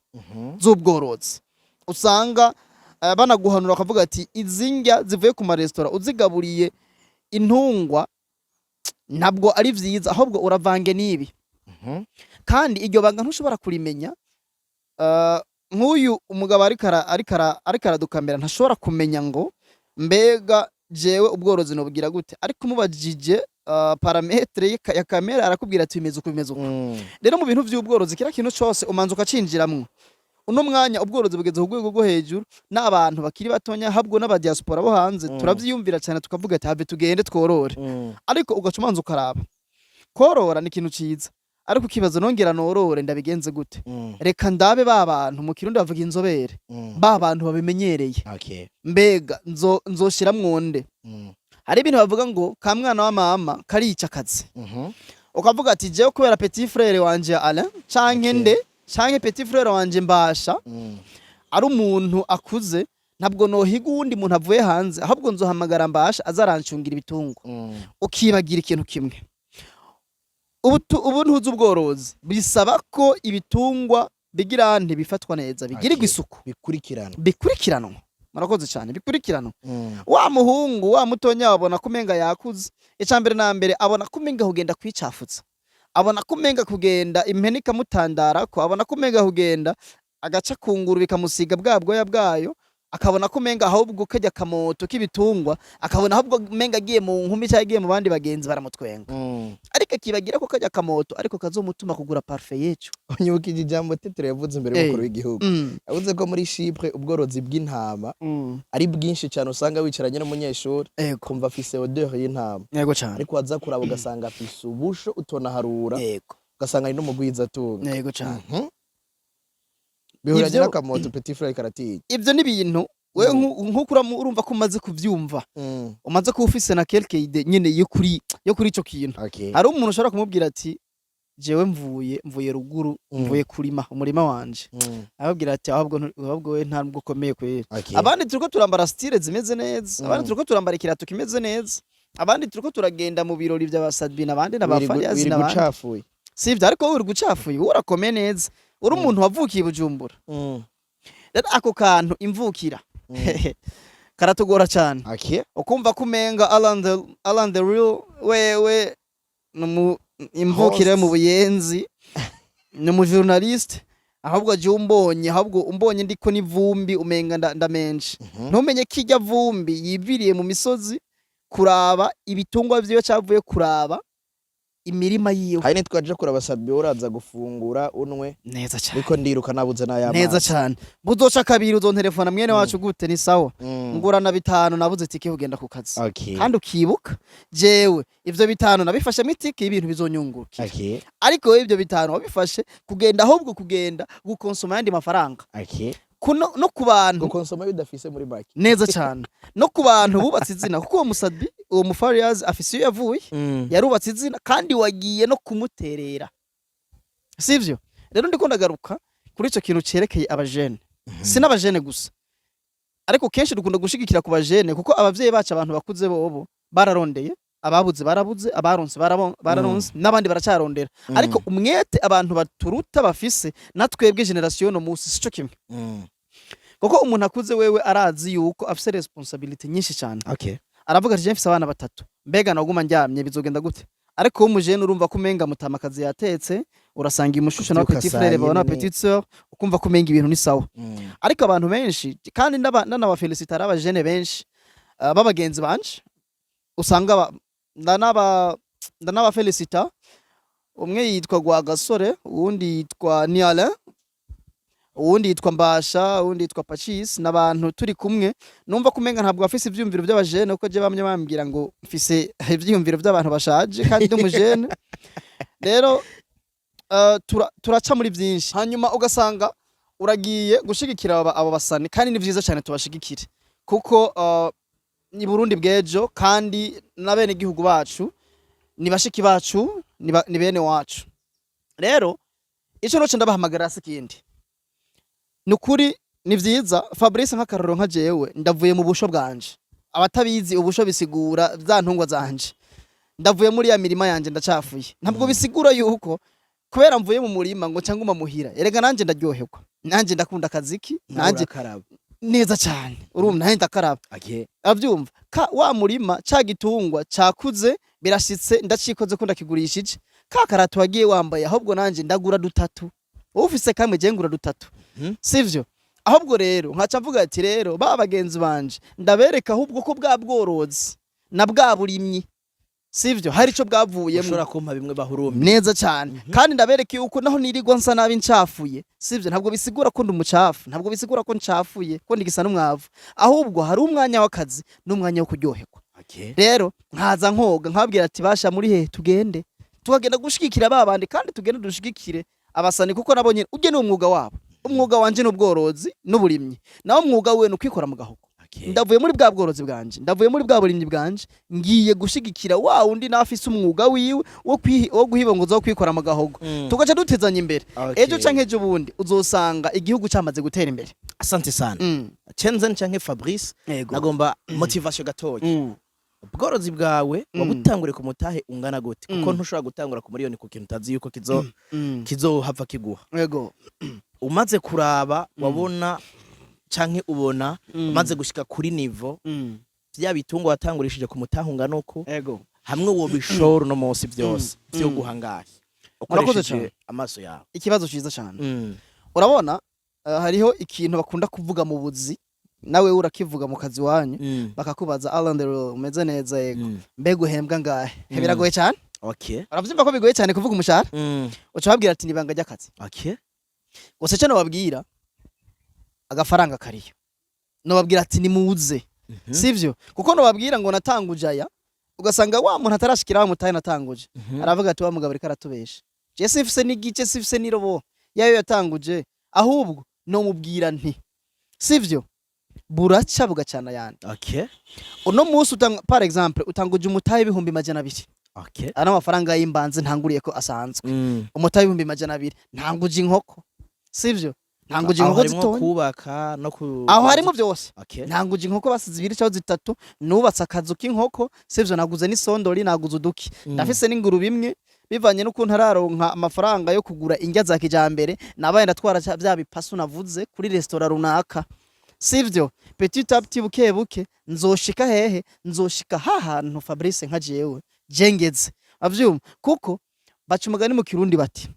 z'ubworozi, usanga banaguhanura bakavuga ati izi ndya zivuye ku maresitora uzigaburiye intungwa ntabwo ari vyiza, ahubwo uravange n'ibi. Kandi iryo banga ntushobora kurimenya. Nk'uyu umugabo ariko aradukamera, ntashobora kumenya ngo mbega jewe ubworozi nobugira gute, ariko umubajije paramètre ya kamera, arakubwira ati bimeze uku, bimeze uku. Rero mu bintu vy'ubworozi, kira kintu cose umanza ukacinjiramwo. Uno mwanya ubworozi bugeze ku rwego rwo hejuru, n'abantu bakiri batonya, habwo n'abadiaspora bo hanze, turavyiyumvira cyane, tukavuga ati have tugende tworore. Ariko ugaca umanza ukaraba, korora ni ikintu ciza, ariko ukibaza: nongera norore ndabigenze gute? Reka ndabe ba bantu, mu Kirundi bavuga inzobere, ba bantu babimenyereye. Mbega nzoshiramwo nde? Hari ibintu bavuga ngo ka mwana wa mama karica akazi. Ukavuga ati jewe kubera petit frère wanje Alain canke nde, canke petit frère wanje Mbasha ari umuntu akuze, ntabwo nohiga uwundi muntu avuye hanze, ahubwo nzohamagara Mbasha azarancungira ibitungwa. Ukibagira ikintu kimwe: ubu ntuzi ubworozi bisaba ko ibitungwa bigira ntibifatwa neza, bigirirwa isuku, bikurikirana. Bikurikiranwa. Murakoze cyane, bikurikiranwa. Wa muhungu wa mutonya wabona ko umenga yakuze, icya mbere na mbere abona ko umenga kugenda kwicafutsa, abona ko umenga kugenda impene ikamutandarako, abona ko umenga kugenda agaca ku nguru bikamusiga bwa bwoya bwayo, akabona ko umenga ahubwo kajya kamoto k'ibitungwa, akabona ahubwo umenga agiye mu nkumi cyangwa agiye mu bandi bagenzi baramutwenga. Ariko akibagira ko kajya kamoto ariko kazomutuma kugura parfum y'ejo. Unyibukije ijambo Tetero yavuze imbere y'umukuru w'igihugu. Yavuze ko muri Chypre ubworozi bw'intama ari bwinshi cyane, usanga wicaranye n'umunyeshuri kumva afise odeur y'intama, Yego cyane. ariko waza kuraba ugasanga afise ubusho utonaharura, ugasanga ari n'umugwizatunga. Yego cyane. Bihuranye n'akamoto petit frère karatinya. Ibyo ni ibintu wewe nk'uko urumva ko umaze kuvyumva, umaze kuba ufise na quelque idée nyene yo kuri ico kintu. Hari umuntu ushobora kumubwira ati jewe mvuye ruguru, mvuye kurima umurima wanje, ababwira ati ahubwo we nta nubwo ukomeye kwera. Abandi turiko turambara style zimeze neza, abandi turiko turambara ikirato kimeze neza, abandi turiko turagenda mu birori vya Sabina, abandi na ba Fariyazi Wiri n'abandi. Gucafuye. Sivyo? Ariko wowe uri gucafuye, wowe urakomeye neza, uri umuntu wavukiye i Bujumbura. Rero ako kantu imvukira karatugora cyane. Ukumva ko umenga Alan the Real wewe ni imvukire Host. mu Buyenzi, ni umu journaliste, ahubwo je umbonye, ahubwo umbonye ndiko n'ivumbi, umenga ndamenje. Ntumenye ko irya vumbi yiviriye mu misozi kuraba ibitungwa vyiwe, cavuye kuraba Imirima yiwe. Hari nitwaje kuraba Sat-B, uraza gufungura unwe. Neza cyane. Niko ndiruka nabuze n'ay'amazi. Neza cyane. Buzoca kabiri uzontelefona: "Mwene wacu, gute? Ni sawa?" "Ngurana 5, nabuze tike kugenda ku kazi." Kandi ukibuka jewe ivyo 5 nabifashemo itike y'ibintu bizonyungukira. Ariko wowe ivyo 5 wabifashe kugenda, ahubwo kugenda gukonsoma ayandi mafaranga. Kuno no ku bantu Gukonsoma bidafise muri make. Neza cyane. No ku bantu bubatse izina, kuko uwo musabi, uwo mufariyazi, afise iyo yavuye, yarubatse izina, kandi wagiye no kumuterera, sivyo? Rero ndiko ndagaruka kuri ico kintu cerekeye abajene. Si n'abajene gusa, ariko kenshi dukunda gushigikira ku bajene, kuko abavyeyi bacu, abantu bakuze, bobo bararondeye, ababuze barabuze, abaronse bararonse, n'abandi baracarondera. Ariko umwete abantu baturuta bafise na twebwe génération no musi sico kimwe, kuko umuntu akuze wewe arazi yuko afise responsabilité nyinshi cyane. Aravuga ati: "Je mfise abana batatu, mbega naguma ndyamye bizogenda gute?" Ariko wowe umujene urumva ko umenga mutamakazi yatetse, urasanga imushusho na Kuvyuka petit saa frère bawe na yine petite sœur, ukumva ko umenga ibintu ni sawa. Ariko abantu benshi, kandi ndanabafelicita, ari abajene benshi b'abagenzi banje usanga ndanabafelicita. Umwe yitwa Rwagasore, uwundi yitwa Nialain, uwundi yitwa Mbasha, uwundi yitwa Pacis. N'abantu turi kumwe numva ko umenga ntabwo bafise ivyiyumviro by'abajene, kuko je bamye bambwira ngo mfise ivyiyumviro by'abantu bashaje kandi ndi umujene. Rero turaca muri byinshi, hanyuma ugasanga uragiye gushigikira abo basani, kandi ni vyiza cyane, tubashigikire, kuko ni Burundi bw'ejo, kandi n'abene gihugu bacu, ni bashiki bacu, ni bene wacu. Rero ico noce ndabahamagara si kindi, ni ukuri ni vyiza. Fabrice, nk'akarorero, nka jewe ndavuye mu busho bwanje. Abatabizi, ubusho bisigura za ntungwa zanje. Ndavuye muri ya mirima yanje, ndacafuye. Ntabwo bisigura yuko kubera mvuye mu murima ngo cyangwa muhira. Erega nanje ndaryoherwa, nanje ndakunda akaziki nanje. Urakaraba. Neza cyane, urumva nanjye ndakaraba. Avyumva ka wa murima, ca gitungwa cakuze, birashitse ndacikoze ko ndakigurishije ka karato wagiye wambaye, ahubwo nanje ndagura dutatu. Wowe ufise kamwe, je ngura dutatu. Sivyo? Ahubwo rero nkaca mvuga ati: "Rero ba bagenzi banje, ndabereka ahubwo ko bwa bworozi na bwa burimyi, sivyo, hari ico bwavuyemo." Ushobora kumpa bimwe bahurumye. Neza cyane. Kandi ndabereka yuko naho nirirwa nsa nabi, ncafuye, sivyo, ntabwo bisigura ko ndi umucafu, ntabwo bisigura ko ncafuye, ko ndigisa n'umwavu. Ahubwo hari umwanya w'akazi n'umwanya wo kuryoherwa. Rero nkaza nkoga, nkababwira ati: "Basha, muri he? Tugende." Tukagenda gushigikira ba bandi, kandi tugende dushigikire abasani, kuko nabo nyene ujye ni umwuga wabo. Umwuga wanje ni ubworozi n'uburimyi, naho umwuga wiwe ni ukwikora mu gahogo. Ndavuye muri bwa bworozi bwanje, ndavuye muri bwa burimyi bwanje, ngiye gushigikira wa wundi nawe afise umwuga wiwe wo guhibongoza, wo kwikora mu gahogo. Tugaca dutezanya imbere. Ejo canke ejo bundi uzosanga igihugu camaze gutera imbere. Asante sana. Chenzen canke Fabrice. Yego. Nagomba motivation gatoya. Ubworozi bwawe wabutangure ku mutahe ungana gute? Kuko ntushobora gutangura ku miliyoni ku kintu utazi yuko kizohava kiguha. Umaze kuraba, wabona canke ubona umaze gushika kuri niveau, vya bitungwa watangurishije ku mutahe ungana uku, hamwe wo bishora uno munsi vyose, vyo guhangaye Murakoze ukoresheje cane. amaso yawe? Ikibazo ciza cane. Urabona, hariho ikintu bakunda kuvuga mu buzi, nawe urakivuga mu kazi wanyu. Bakakubaza: "Alan, umeze neza?" "Yego." "Mbega uhembwa ngahe?" Biragoye cyane. Uravyumva ko bigoye cyane kuvuga umushahara. Uca babwira ati: "Nibanga ry'akazi." Gusa icyo nobabwira, agafaranga kariyo. Nobabwira ati: "Nimuze." Sivyo? Kuko nobabwira ngo natanguje aya, ugasanga wa muntu atarashikira wa mutahe natanguje, aravuga ati: "Wa mugabo ariko aratubesha, je sifise n'igice, sifise n'irobo yayo yatanguje." Ahubwo nomubwira nti: "Sivyo, buraca bugacana yandi." Uno munsi utanga, par exemple, utanguje umutahe 200,000. Ari amafaranga y'imbanze ntanguriye ko asanzwe. Umutahe 200,000, ntanguje inkoko, sivyo, ntanguje Aho inkoko harimwo zitonya. Kubaka no ku Aho harimo byose. Ntanguje inkoko basize zibiri cyangwa zitatu, nubatse akazu k'inkoko, sivyo, naguze n'isondori, naguze uduki. Ndafise n'ingurube imwe. Bivanye n'ukuntu araronka amafaranga yo kugura indya za kijambere, nabaye ndatwara bya bipasu navuze kuri resitora runaka, sivyo? Petit à petit, buke buke, nzoshika hehe? Nzoshika hahantu Fabrice nka jewe jengeze avyumva, kuko baca umugani mu Kirundi bati: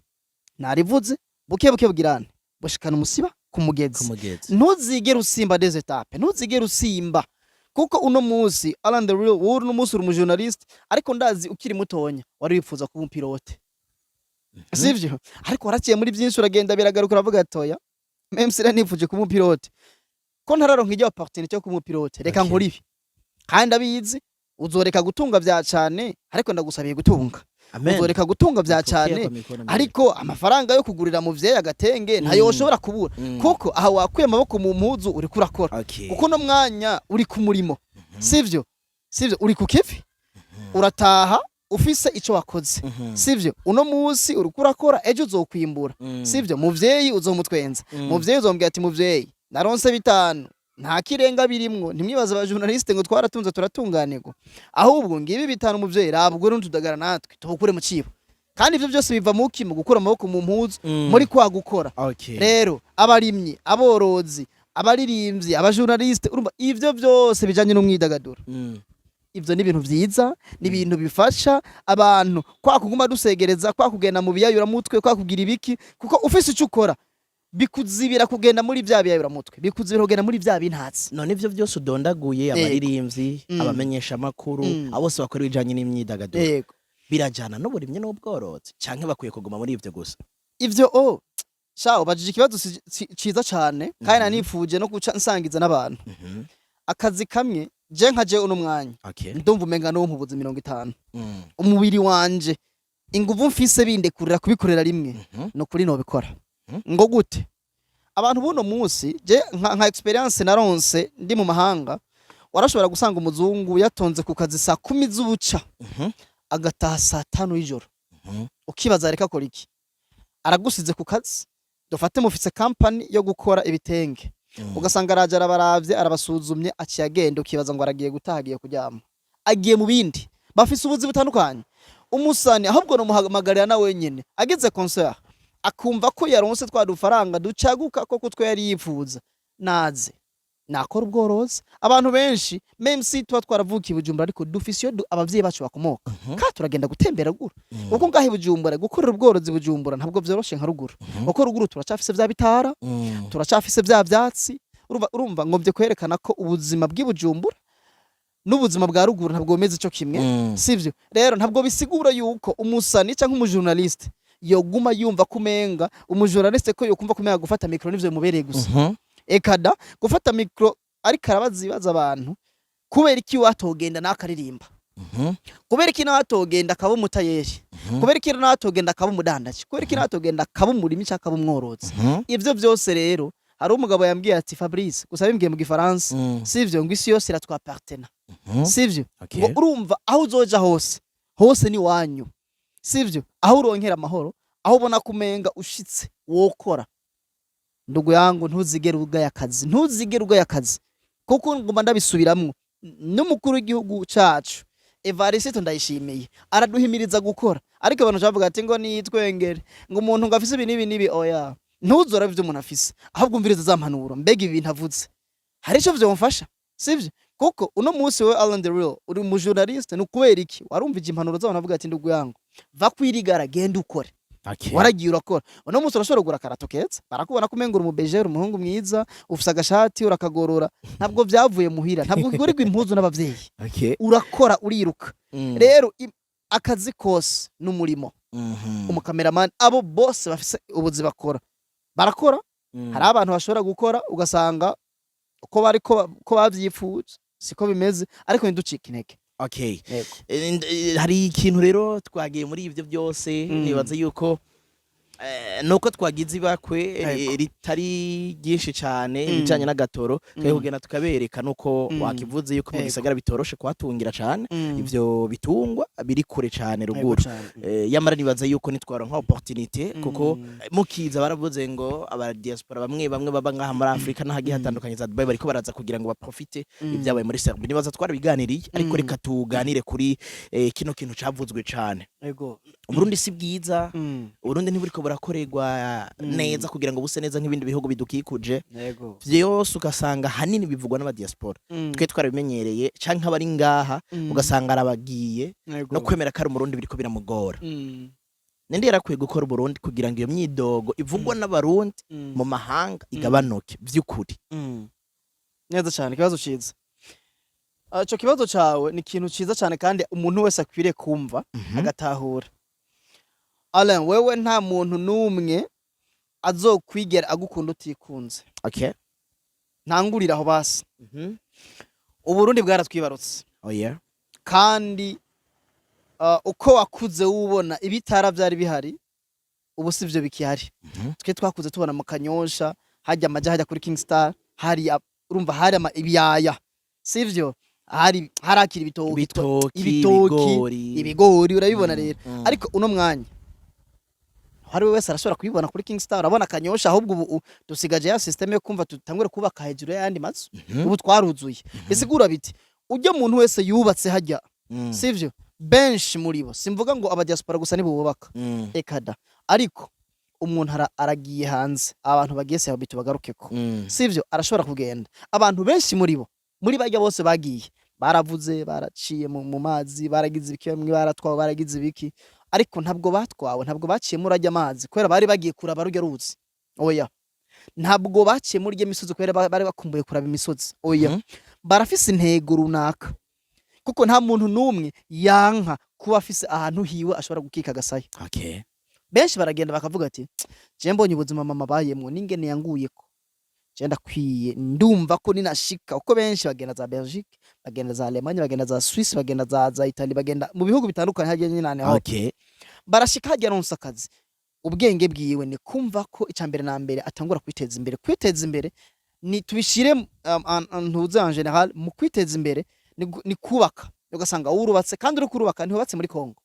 "Narivuze, buke buke bugirane bushikana umusiba ku mugezi." Ku mugezi. Ntuzigere usimba des étapes, ntuzigere usimba. Kuko uno munsi, Alan the Real, wowe uno munsi uri umujournaliste, ariko ndazi ukiri mutonya wari wifuza kuba umupilote, sivyo? Ariko waraciye muri byinshi, uragenda biragaruka, uravuga ati: "Oya, même si nifuje kuba umupilote, ko ntararonka iryo opportunité yo kuba umupilote, reka nkore ibi." Kandi ndabizi uzoreka gutunga vya cane, ariko ndagusabiye gutunga. Amen. Uzoreka gutunga vya Napokea cane, kwa mikono miwili. ariko amafaranga yo kugurira muvyeyi agatenge ntayo woshobora kubura, kuko aha wakuye amaboko mu mpuzu, uriko urakora. Kuko uno mwanya uri ku murimo, sivyo? Uri ku kivi, urataha ufise ico wakoze, sivyo? Uno munsi uriko urakora, ejo uzokwimbura, sivyo? Muvyeyi uzomutwenza, muvyeyi uzombwira ati: "Muvyeyi, naronse 5, nta kirenga birimwo." Ntimwibaze aba journaliste ngo twaratunze turatunganirwa, ahubwo ngibi 5, muvyeyi, raba ugure n'utudagara natwe tubukure mu cibo. Kandi ivyo byose biva muki? Mu gukura amaboko mu mpuzu, muri kwa gukora. Rero abarimyi, aborozi, abaririmbyi, abajournaliste, urumva ivyo byose bijanye n'umwidagaduro, ivyo ni ibintu vyiza, ni ibintu bifasha abantu kwa kuguma dusegereza, kwa kugenda mu biyayuramutwe, kwa kugira ibiki, kuko ufise ico ukora bikuzibira kugenda muri vya biyayuramutwe, bikuzibira kugenda muri vya bintatsi. None ivyo byose udondaguye, abaririmbyi, abamenyeshamakuru, abo bose bakora ibijanye n'imyidagaduro, birajana n'uburimyi n'ubworozi, canke bakwiye kuguma muri ivyo gusa? Ivyo o sha ubajije ikibazo ciza cane, kandi nanifuje no guca nsangiza n'abantu. Akazi kamwe, je nka je uno mwanya ndumva umenga no mpubuzi 50, umubiri wanje, inguvu mfise bindekurira kubikorera rimwe, no kuri nobikora. Ngo gute? Abantu buno munsi, je nka experience naronse ndi mu mahanga, warashobora gusanga umuzungu yatonze ku kazi saa 10 z'ubuca, agataha saa 5 y'ijoro. Ukibaza reka akora iki? Aragusize ku kazi, dufate mufise company yo gukora ibitenge, ugasanga araje, arabaravye, arabasuzumye, aciye agenda. Ukibaza ngo aragiye gutaha, agiye kuryama, agiye mu bindi. Bafise ubuzi butandukanye. Umusani ahubwo nomuhamagarira na wenyene ageze concert, akumva ko yaronse twa dufaranga ducaguka ko kutwo yari yifuza, naze nakora ubworozi. Abantu benshi, même si tuba twaravukiye i Bujumbura, ariko dufise iyo abavyeyi bacu bakomoka, ka turagenda gutembera ruguru, kuko ngaha i Bujumbura gukorera ubworozi i Bujumbura ntabwo vyoroshe nka ruguru, kuko ruguru turacafise vya bitara, turacafise vya vyatsi. Urumva ngomvye kwerekana ko ubuzima bw'i Bujumbura n'ubuzima bwa ruguru ntabwo bumeze ico kimwe, sivyo? Rero ntabwo bisigura yuko umusani canke umujournaliste yoguma yumva kumenga umujournaliste ko yokumva kumenga gufata micro nivyo bimubereye gusa. Ekada, gufata micro ariko arabaza ibibazo abantu, kubera iki watogenda nakaririmba? Kubera iki nawe atogenda akaba umutayeri? Kubera iki nawe atogenda akaba umudandaji? Kubera iki nawe atogenda akaba umurimi cyangwa akaba umworozi? Ivyo byose rero, hari umugabo yambwiye ati: "Fabrice", gusa bimbwiye mu Gifaransa, sivyo? Ngo isi yose iratwappartena, sivyo? Ngo urumva aho uzoja hose, hose ni wanyu, sivyo? Aho uronkera amahoro, aho ubona kumenga ushitse wokora. Ndugu yangu, ntuzigere ugaya akazi, ntuzigere ugaya akazi, kuko nguma ndabisubiramwo, n'umukuru w'igihugu cacu Evariste Ndayishimiye araduhimiriza gukora, ariko abantu bavuga ati ngo nitwengere, ngo umuntu ngo afise ibi n'ibi n'ibi. Oya, ntuzora ivyo umuntu afise, ahubwo umviriza za mpanuro. Mbega ibi bintu avuze hari ico vyomfasha, sivyo? Kuko uno munsi wewe Alan the Real uri umujournaliste, ni ukubera iki? Warumvije impanuro z'abantu bavuga ati: "Ndugu yangu, va kwirigara, genda ukore." Waragiye urakora, uno munsi urashobora kugura akarato keza, barakubona ko umenga uri umubejeri, umuhungu mwiza, ufise agashati urakagorora. Ntabwo vyavuye muhira, ntabwo ugurirwa impuzu n'abavyeyi. Urakora, uriruka. Rero akazi kose n'umurimo. Umukameramani, abo bose bafise ubuzi bakora, barakora. Hari abantu bashobora gukora ugasanga uko bari ko bavyipfuza siko bimeze, ariko ntiducike intege. Yego. Hari ikintu rero twagiye muri ivyo byose, nibaza yuko nuko twagize ibakwe ritari ryinshi cane, ibijanye n'agatoro, twari kugenda tukabereka nuko wakivuze yuko mu gisagara bitoroshe kuhatungira cane ivyo bitungwa biri kure cane ruguru. Yamara nibaza yuko nitwaronka opportunité, kuko mukiza baravuze ngo aba diaspora bamwe bamwe baba ngaha muri Afrika n'ahagiye hatandukanye za Dubai bariko baraza kugira ngo baprofite ibyabaye muri Serbia. Nibaza twarabiganiriye, ariko reka tuganire kuri kino kintu cavuzwe cane. Uburundi si bwiza, Uburundi ntiburiko burakorerwa neza kugira ngo buse neza nk'ibindi bihugu bidukikuje. Vyose ugasanga hanini bivugwa n'abadiaspora, twe twarabimenyereye, canke abari ngaha, ugasanga arabagiye no kwemera ko ari Umurundi biriko biramugora. Ninde yarakwiye gukora Uburundi kugira ngo iyo myidogo ivugwa n'Abarundi mu mahanga igabanuke vy'ukuri? Neza cyane, ikibazo ciza. Ico kibazo cawe ni ikintu ciza cane kandi umuntu wese akwiriye kumva agatahura. Alain, wewe nta muntu n'umwe azokwigera agukunda utikunze. Ntangurira aho basi. Uburundi bwaratwibarutse. Oh yeah. Kandi uko wakuze wubona ibitara vyari bihari, ubu sivyo bikihari. Twe twakuze tubona mu Kanyosha hajya amaja hajya kuri King Star hari urumva hari ama ibiyaya, sivyo? Hari harakira ibitoki. Ibitoki. Ibitoki. Ibigori. Ibigori, urabibona rero. Ariko uno mwanya hari wese arashobora kubibona kuri King Star, urabona Kanyosha, ahubwo ubu dusigaje ya système yo kumva tutangure kubaka hejuru y'ayandi mazu. Ubu twaruzuye, bisigura biti ujya muntu wese yubatse hajya, sivyo? Benshi muri bo, simvuga ngo aba diaspora gusa nibo bubaka, ekada, ariko umuntu aragiye hanze, abantu bagiye se bitu bagarukeko, sivyo? Arashobora kugenda, abantu benshi muri bo, muri bajya bose bagiye baravuze, baraciye mu mazi, baragize ibiki, bamwe baratwawe, baragize ibiki, ariko ntabwo batwawe, ntabwo baciye muri ajya amazi kubera bari bagiye kuraba rujya ruzi, oya. Ntabwo baciye muri irya misozi kubera bari bakumbuye kuraba imisozi, oya. Barafise intego runaka, kuko nta muntu n'umwe yanka kuba afise ahantu hiwe ashobora gukika agasaya. Benshi baragenda bakavuga ati: "Je mbonye ubuzima mama bayemwo n'ingene yanguyeko, je ndakwiye, ndumva ko ninashika." Uko benshi bagenda za Belgique, bagenda za Allemagne, bagenda za Suisse, bagenda za Italie, bagenda mu bihugu bitandukanye hagiye nyinane aho barashika hajya aronsa akazi. Ubwenge bwiwe ni kumva ko icya mbere na mbere atangura kwiteza imbere. Kwiteza imbere ni tubishire ntuze en général mu kwiteza imbere ni kubaka, ugasanga wurubatse, kandi uri kurubaka ntiwubatse muri Congo,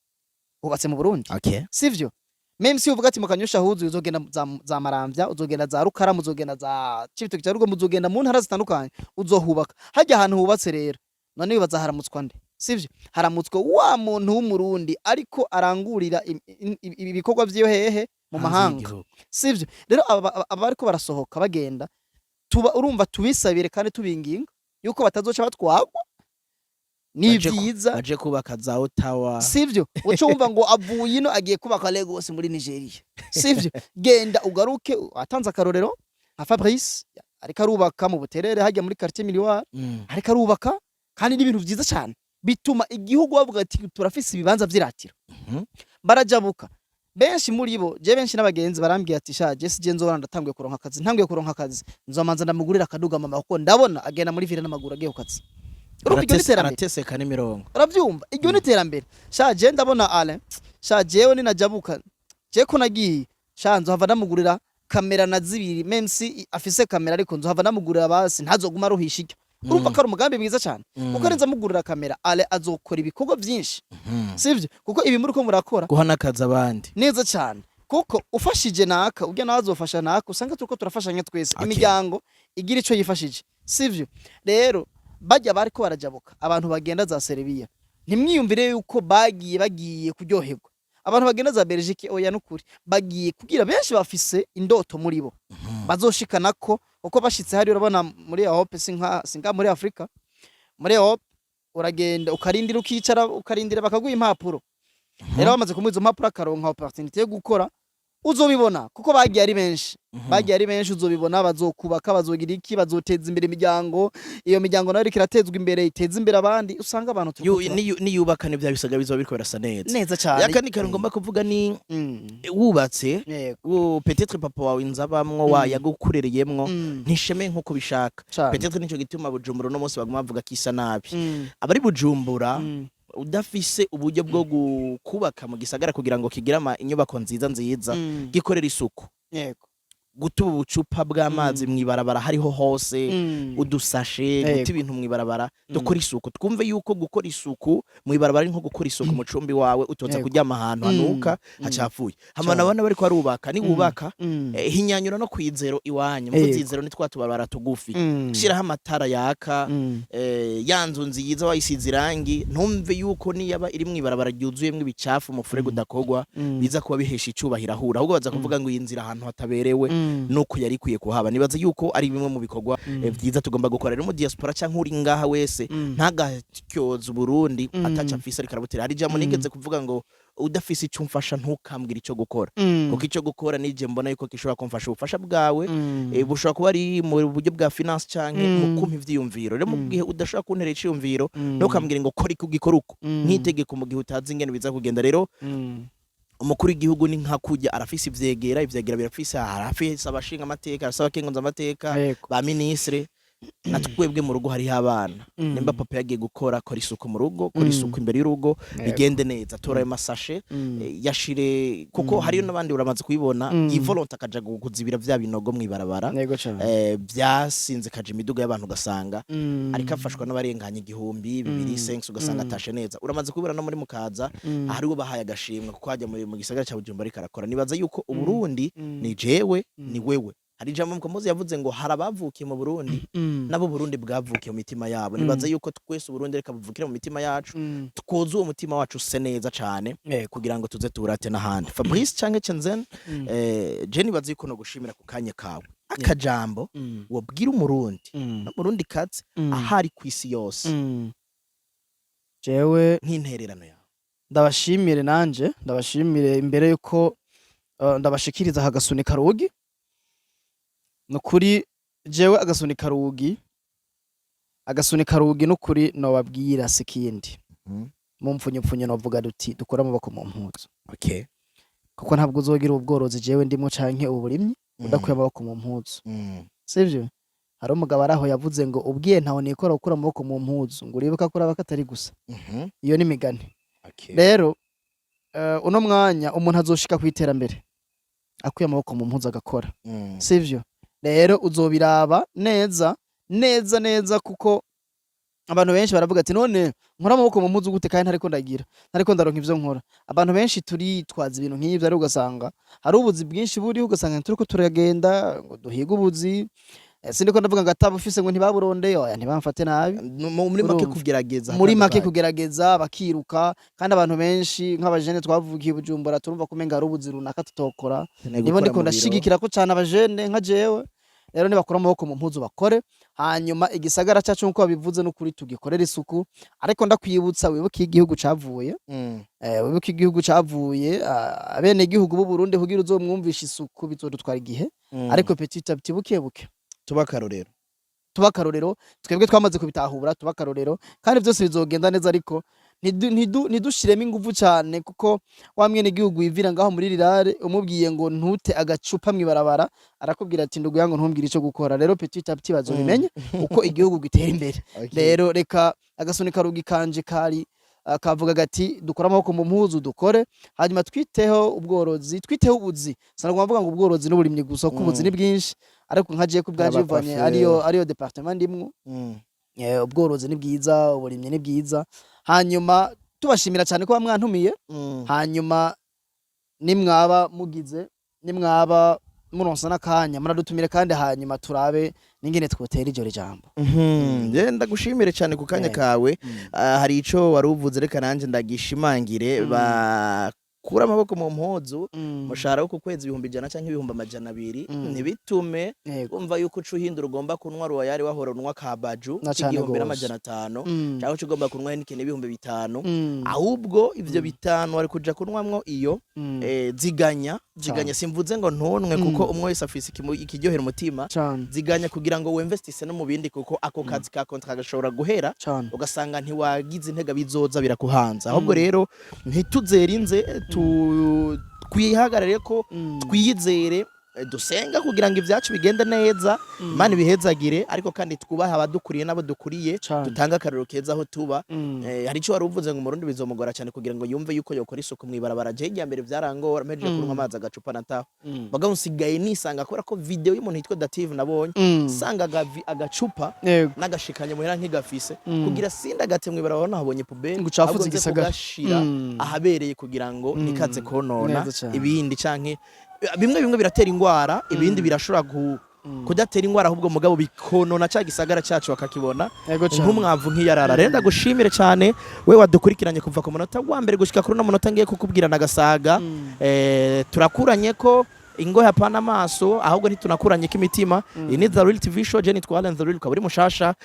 wubatse mu Burundi. Sivyo? Même si uvuga ati mu Kanyosha huzuye, uzogenda za Maramvya, uzogenda za Rukaramu, uzogenda za Cibitoke cya Rugombo, uzogenda mu ntara zitandukanye, uzohubaka hajya ahantu hubatse. Rero none wibaza haramutswa nde? Sivyo? Haramutswa wa muntu w'Umurundi ariko arangurira ibikorwa vyiwe hehe? Mu Hanze mahanga. y'igihugu. Sivyo? Rero aba bariko barasohoka bagenda, tuba urumva tubisabire kandi tubinginga yuko batazoca batwagwa ni vyiza. Baje kubaka za Ottawa. Sivyo? Uco wumva ngo avuye ino agiye kubaka Lagos muri Nigeria, sivyo? Genda ugaruke. Atanze akarorero nka Fabrice ariko arubaka mu Buterere hajya muri quartier Miroir, ariko arubaka kandi n'ibintu vyiza cyane bituma igihugu bavuga ati turafise ibibanza vy'iratiro. Barajabuka benshi muri bo. Je benshi n'abagenzi barambwiye ati: "Sha, je sije nzobona ndatanguye kuronka akazi, ntanguye kuronka akazi nzomanza ndamugurira akaduga mama, kuko ndabona agenda muri ville n'amaguru agiye ku kazi." Urumva iryo ni iterambere. Arateseka n'imirongo. Uravyumva, iryo ni iterambere. Sha, je ndabona Alain, sha, jewe ninajabuka, je ko nagiye, sha, nzohava ndamugurira kamera na zibiri, même si afise kamera, ariko nzohava ndamugurira basi ntazoguma aruhisha iryo. Urumva ko ari umugambi mwiza cyane, kuko arinze amugurira kamera, Alain azokora ibikorwa vyinshi, sivyo? Kuko ibi muri ko murakora guha n'akazi abandi. Neza cyane, kuko ufashije naka, ujya nawe azofasha naka, usanga turiko turafashanya twese, imiryango igira ico yifashije, sivyo? Rero bajya bariko barajabuka, abantu bagenda za Serbia, ntimwiyumvire yuko bagiye kuryoherwa. Abantu bagenda za Belgique, oya, nukuri bagiye kugira, benshi bafise indoto muri bo bazoshikanako, kuko bashitse hari, urabona muri Europe sinka muri Afrika. Muri Europe uragenda ukarindira, ukicara ukarindira bakaguha impapuro. Rero bamaze kumuha izo mpapuro, akaronka opportunité yo gukora, uzobibona kuko bagiye ari benshi, bagiye ari benshi, uzobibona bazokubaka, bazogira iki, bazoteza imbere imiryango. Iyo miryango nayo iriko iratezwa imbere, iteza imbere abandi, usanga abantu turiko Niyubaka ni bya bisaga bizoba biriko birasa neza. Neza cyane. Akandi kantu ngomba kuvuga ni wubatse, peut-être papa wawe inzu abamwo yagukurereyemwo ntishemeye nkuko bishaka. Cane. Peut-être nico gituma Bujumbura uno munsi baguma bavuga ko isa nabi. Abari Bujumbura, udafise uburyo bwo kubaka mu gisagara kugira ngo kigire inyubako nziza nziza, gikorera isuku. Gutuba ubucupa bw'amazi mw'ibarabara hariho hose, udusashe, guta ibintu mw'ibarabara. Dukora isuku, twumve yuko gukora isuku mw'ibarabara ari nko gukora isuku mu cumbi wawe, utoza kuryama ahantu hanuka, hacafuye. Hama nabona bariko barubaka, niwubaka hinyanyura no kwizero iwanyu. Mvuze izero ni twa tubarabara tugufi. Shiraho amatara yaka. Ya nzu nziza wayisize irangi, ntumve yuko niyaba iri mw'ibarabara ryuzuyemwo ibicafu, umufurege udakogwa, biza kuba bihesha icubahiro ahura, ahubwo baza kuvuga ngo iyi nzira ahantu hataberewe. Nuko yari ikwiye kuhaba. Nibaza yuko ari bimwe mu bikorwa vyiza tugomba gukora. Rero mu diaspora canke uri ngaha wese, ntagacyoze Uburundi ataca afise ariko arabutera. Hari ijambo nigeze kuvuga ngo: "Udafise ico umfasha, ntukambwira ico gukora," kuko ico gukora nije mbona yuko gishobora kumfasha. Ubufasha bwawe bushobora kuba ari mu buryo bwa finance canke mu kumpa ivyiyumviro. Rero mu gihe udashobora kuntera iciyumviro, ntukambwire ngo kora iki, ugikora uko nk'itegeko, mu gihe utazi ingene biza kugenda. Rero umukuru w'igihugu ni nka kujya arafise ivyegera, ivyegera birafise, arafise abashinga amateka, arafise abakenguza amateka, ba ministre. Na twebwe mu rugo hariho abana. Nimba papa yagiye gukora, kora isuku mu rugo, kora isuku imbere y'urugo, bigende neza, tora ayo masashe, yashire, kuko hariyo n'abandi uramaze kubibona, yivolonta akaja kuzibira vya binogo mw'ibarabara Yego cane. Vyasinze kaja imiduga y'abantu, ugasanga ariko afashwa n'abarenganya 1000, 2, 5, ugasanga atashe neza. Uramaze kubibona no muri mukaza, hariho bahaye agashimwe kuko hajya muri mu gisagara ca Bujumbura ariko arakora. Nibaza yuko Uburundi ni jewe, ni wewe. Hari ijambo Mukombozi yavuze ngo hari abavukiye mu Burundi nabo Burundi bwavukiye mu mitima yabo. Nibaza yuko twese Uburundi reka buvukire mu mitima yacu, twoze uwo mutima wacu use neza cane kugira ngo tuze tuwurate n'ahandi. Fabrice canke Chenzen, je nibaza yuko no gushimira ku kanya kawe. Akajambo wobwira Umurundi n'Umurundi kazi ahari kw'isi yose Jewe nk'intererano yawe. Ndabashimire, nanje ndabashimire. Imbere yuko ndabashikiriza aka gasunika rugi, nukuri jewe agasunika rugi nukuri nobabwira sikindi mu mpfunyupfunyo novuga duti dukore amaboko mu mpuzu, kuko ntabwo uzogira ubworozi jewe ndimo canke uburimyi udakuye amaboko mu mpuzu. Sivyo? Hari umugabo araho yavuze ngo ubwiye ntawe nikora gukura amaboko mu mpuzu, ngo uribuka kuraba ko atari gusa. Iyo ni imigani. Rero uno mwanya umuntu azoshika ku iterambere akuye amaboko mu mpuzu agakora. Sivyo? Rero uzobiraba neza neza neza, kuko abantu benshi baravuga ati: "None nkora amaboko mu mpuzu gute kandi ntariko ndagira, ntariko ndaronka ivyo nkora?" Abantu benshi turitwaza ibintu nk'ivyo, ariko ugasanga hari ubuzi bwinshi buriho, ugasanga turiko turagenda ngo duhige ubuzi. Sindiko ndavuga ngo atabufise ngo ntibaburondeye, oya, ntibamfate nabi. Muri make Urumva. kugerageza Muri make hatandukanye. kugerageza bakiruka. Kandi abantu benshi nk'abajene twavukiye i Bujumbura turumva ko umenga hari ubuzi runaka tutokora. Nkeneye Nibo gukora ndiko mu biro. ndashigikira ko cane abajene nka jewe. Rero nibakura amaboko mu mpuzu bakore, hanyuma igisagara cacu nkuko babivuze n'ukuri tugikorera isuku. Ariko ndakwibutsa wibuke igihugu cavuye, wibuke igihugu cavuye, abene igihugu b'u Burundi, kugira uzomwumvisha isuku bizodutwara igihe. Ariko petit à petit, buke buke, Tuba akarorero. Tuba akarorero. Twebwe twamaze kubitahura, tuba akarorero, kandi byose bizogenda neza. Ariko ntidushiremo inguvu cyane, kuko wa mwene gihugu wivira ngaho muri rirare, umubwiye ngo ntute agacupa mw'ibarabara, arakubwira ati: "Ndugu yangu, ntumbwire ico gukora." Rero petit à petit bazobimenye uko igihugu gitera imbere. Rero reka agasunika rugi kanje kari kavuga gati: dukore amaboko mu mpuzu, dukore, hanyuma twiteho ubworozi, twiteho ubuzi. Sinagomba mvuga ngo ubworozi n'uburimyi gusa, kuko ubuzi ni bwinshi, ariko nka jewe kubwanje bivanye N'abacoiffeur. ariyo département ndimwo. Ubworozi ni bwiza, uburimyi ni bwiza. Hanyuma tubashimira cyane ko mwantumiye. Hanyuma nimwaba mugize, nimwaba muronsa n'akanya, muradutumire kandi, hanyuma turabe n'ingene twotera iryo jambo. Nje ndagushimire cyane ku kanya kawe. Hari ico wari uvuze, reka nanje ndagishimangire: bakura amaboko mu mpuzu. Umushahara wo ku kwezi 100,000 canke 200,000, ntibitume wumva yuko uca uhindura, ugomba kunywa Royal wahora unywa kabaju Na cane k'igihumbi gose. n'amajana 5, cyangwa uca ugomba kunywa Heineken 5000. Ahubwo ivyo 5 wari kuja kunywamwo iyo, ziganya, ziganya. Simvuze ngo ntunwe, kuko umwe wese afise ikiryohera umutima. Ziganya kugira ngo wemvestise no mu bindi, kuko ako kazi ka contrat gashobora guhera, ugasanga ntiwagize intega, bizoza birakuhanza. Ahubwo rero ntituzerinze, tu twihagarare ko twiyizere, dusenga kugira ngo ibyacu bigende neza, Imana ibihezagire, ariko kandi twubahe abadukuriye n'abo dukuriye, dutange akarorero keza aho tuba. Hari icyo wari uvuze ngo Umurundi bizomugora cyane kugira ngo yumve yuko yokora isuku mw'ibarabara. Je irya mbere vyarangora, mpejeje kunywa amazi agacupa nataho. Bagabo nsigaye nisanga kubera ko video y'umuntu yitwa Dative nabonye, sanga agacupa n'agashikanye muhira nk'igafise, kugira sindagate mw'ibarabara nahabonye poubelle, Ngo ucafuze ahubwo nze igisagara. kugashira ahabereye kugira ngo ntikaze konona Neza cane. ibindi, canke bimwe bimwe biratera ingwara, ibindi birashobora kudatera ingwara, ahubwo mugabo bikonona ca gisagara cacu bakakibona nk'umwavu, nk'iyarara. Rero ndagushimire cyane we wadukurikiranye kuva ku munota wa mbere gushika kuri uno munota ngiye kukubwira nagasaga. Turakuranye ko Ingohe hapana amaso, ahubwo ntitunakuranye k'imitima. Iyi ni The Real TV Show, je nitwa Allen The Real. Ukaba uri mushasha,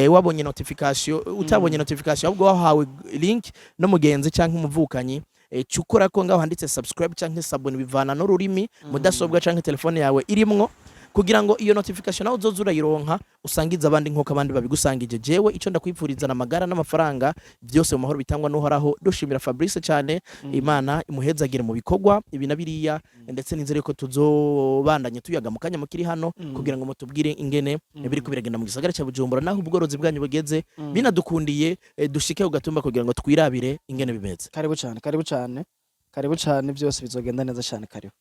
wabonye notification, utabonye notification, ahubwo wahawe link n'umugenzi canke umuvukanyi, cukora ko ngaho handitse subscribe canke s'abonner, bivana n'ururimi mudasobwa canke telefone yawe irimwo, kugira ngo iyo notification nawe uzoze urayironka, usangize abandi nk'uko abandi babigusangije. Jewe ico ndakwipfuriza na amagara n'amafaranga, byose mu mahoro bitangwa n'Uhoraho. Dushimira Fabrice cyane, Imana imuhezagire mu bikorwa ibi na biriya, ndetse nizere ko tuzobandanye tuyaga mu kanya mukiri hano kugira ngo mutubwire ingene biriko biragenda mu gisagara cya Bujumbura, naho ubworozi bwanyu bugeze. Binadukundiye, dushike ku gatumba kugira ngo twirabire ingene bimeze. Karibu cyane, karibu cyane, karibu cyane, byose bizogenda neza cyane, karibu.